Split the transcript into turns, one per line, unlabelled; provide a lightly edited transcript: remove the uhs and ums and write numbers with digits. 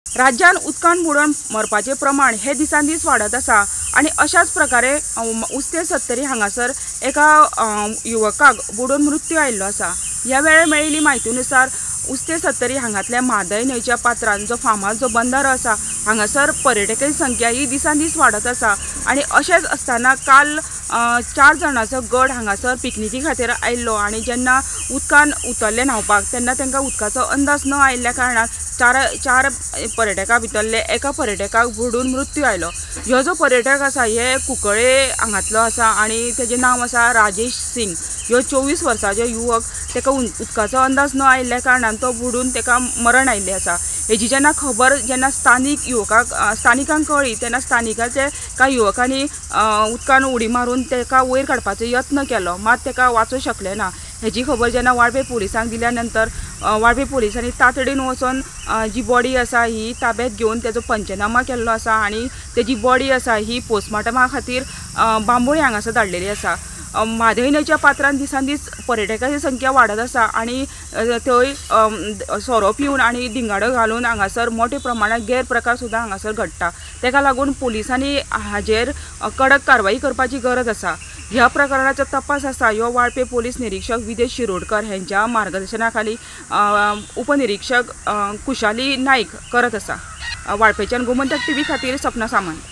राज्यान उदकान बुडोवन मरपाचें प्रमाण हे दिसान दीस वाडत आसा आनी अशाच प्रकारे उस्ते सत्तरी हांगासर एका युवकाक बुडून मृत्यू आयिल्लो आसा. ह्या वेळार मेळिल्ली म्हायतीनुसार उस्ते सत्तरी हांगातल्या म्हादय न्हंयच्या पात्रान जो फामाद जो बंदारो आसा हांगासर पर्यटकांची संख्या ही दिसान दीस वाडत आसा आनी अशेंच आसतना काल 4 जाणांचो गट हांगासर पिकनिकी खातीर आयिल्लो आनी जेन्ना उदकान उतरले न्हांवपाक तेन्ना तांकां उदकाचो अंदाज न आयिल्ल्या कारणान चार पर्यटकां भितरले एका पर्यटकाक बुडून मृत्यू आयलो. ह्यो जो पर्यटक आसा हे कुंकळे हांगातलो आसा आनी तेजें नांव आसा राजेश सिंग. ह्यो 24 वर्सांचो युवक ताका उदकाचो अंदाज न आयिल्ल्या कारणान तो बुडून ताका मरण आयिल्लें आसा. हेजी जेन्ना खबर जेन्ना स्थानीक युवकाक स्थानिकांक कळ्ळी तेन्ना स्थानिकाचे कांय युवकांनी उदकान उडी मारून ताका वयर काडपाचो यत्न केलो, मात ताका वाचोवंक शकले ना. हेजी खबर जेन्ना वाळपय पुलिसांक दिल्या नंतर वाळपय पुलिसांनी तातडीन वचोन जी बॉडी आसा ही ताब्यात घेवन तेजो पंचनामा केल्लो आसा आनी तेजी बॉडी आसा ही पोस्टमार्टमा खातीर बांबोळी हांगासर धाडलेली आसा. म्हादय न्हंयच्या पात्रान दिसान दीस पर्यटकांची संख्या वाडत आसा आनी थंय सोरो पिवन आनी धिंगाडो घालून हांगासर मोठ्या प्रमाणात गैरप्रकार सुद्दां हांगासर घडटा. ताका लागून पुलिसांनी हाजेर कडक कारवाई करपाची गरज आसा. ह्या प्रकरणाचो तपास आसा ह्यो वाळपय पोलीस निरीक्षक विदेश शिरोडकर हेंच्या मार्गदर्शना खाली उपनिरीक्षक कुशाली नायक करत आसा. वाळपयच्यान गोमंतक टीव्ही खातीर सपना सामंत.